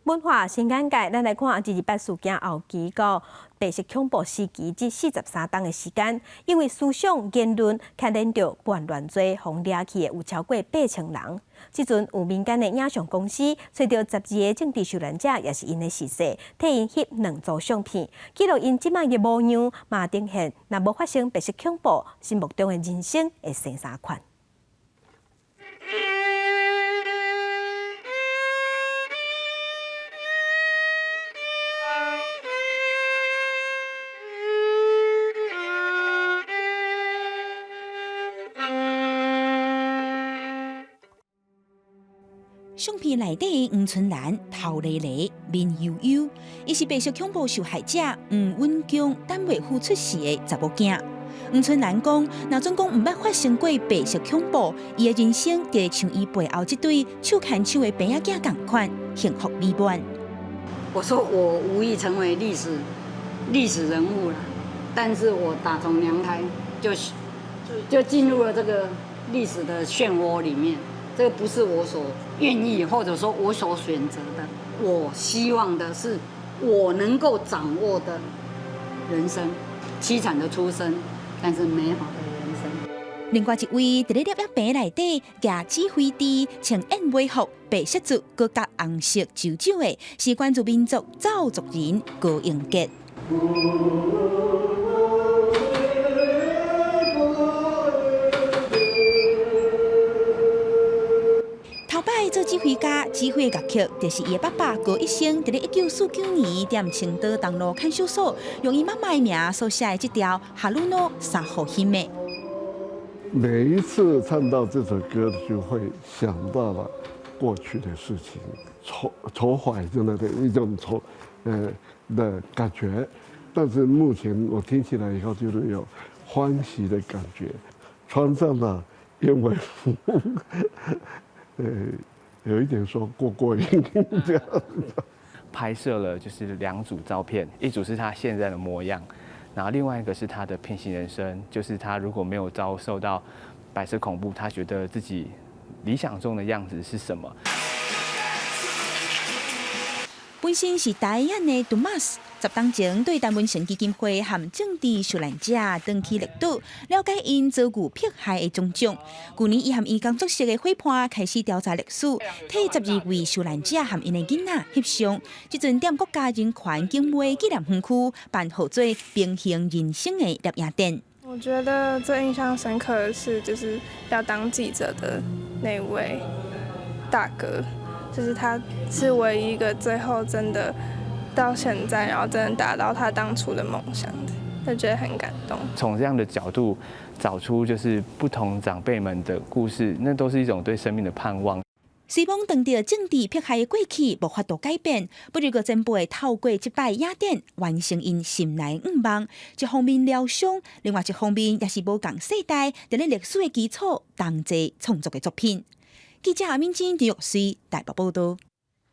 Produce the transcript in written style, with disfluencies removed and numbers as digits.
文化新眼界，咱來看二二八事件後期到白色恐怖時期這43冬的時間，因為思想言論牽連著叛亂罪，予掠去的有超過8000人。這陣有民間的影像公司，揣著12個政治受難者，也是𪜶的逝世，替𪜶翕兩組相片，記錄𪜶這擺的模樣，嘛呈現若無發生白色恐怖，心目中的人生會生啥款。相片內底黃春蘭頭犁犁面憂憂，伊是白色恐怖受害者黃允恭、陳偉富出世的查某囝。黃春蘭講，若準講毋捌發生過白色恐怖，伊的人生就會像伊背後這對手牽手的平仔囝仝款，幸福美滿。我說我無意成為歷史人物了，但是我打從娘胎就進入了這個歷史的漩渦裡面。這個不是我所願意，或者說我所選擇的。我希望的是我能夠掌握的人生，淒慘的出生，但是美好的人生。另外一位佇咧攝影棚內底舉指揮箸，穿燕尾服、白色族、閣夾紅色皺皺的，是關注民族趙族人高英傑。頭擺做指揮家，指揮樂曲，就是伊的爸爸高一生佇咧1949年踮青島東路看守所，用伊媽媽的名所寫的這條《春の佐賀姫》。每一次唱到這首歌，就會想到了過去的事情，愁愁懷真的的一種愁，的感覺。但是目前我聽起來以後，就是有歡喜的感覺，穿上了燕尾服。有一點說過過癮這樣子。拍攝了就是兩組照片，一組是他現在的模樣，然後另外一個是他的平行人生，就是他如果沒有遭受到白色恐怖，他覺得自己理想中的樣子是什麼？本身是導演的杜馬斯，10冬前對陳文成基金會和政治受難者轉去綠島，了解𪜶遭遇迫害的種種。去年，伊和伊工作室的伙伴開始調查歷史，替12位受難者和𪜶的囡仔翕相。這陣踮國家人權警衛紀念園區辦號做平行人生的攝影展。我覺得最印象深刻的是，就是要當記者的那位大哥。就是他是唯一一個最後真的到現在，然後真的達到他當初的夢想的，就覺得很感動。從這樣的角度找出就是不同長輩們的故事，那都是一種對生命的盼望。雖罔當著政治迫害的過去無法度改變，不如閣前輩透過這擺影展完成𪜶心內願望。一方面療傷，另外一方面也是無仝世代佇咧歷史的基礎同齊創作的作品。記者阿敏珍、張玉穗台北報道。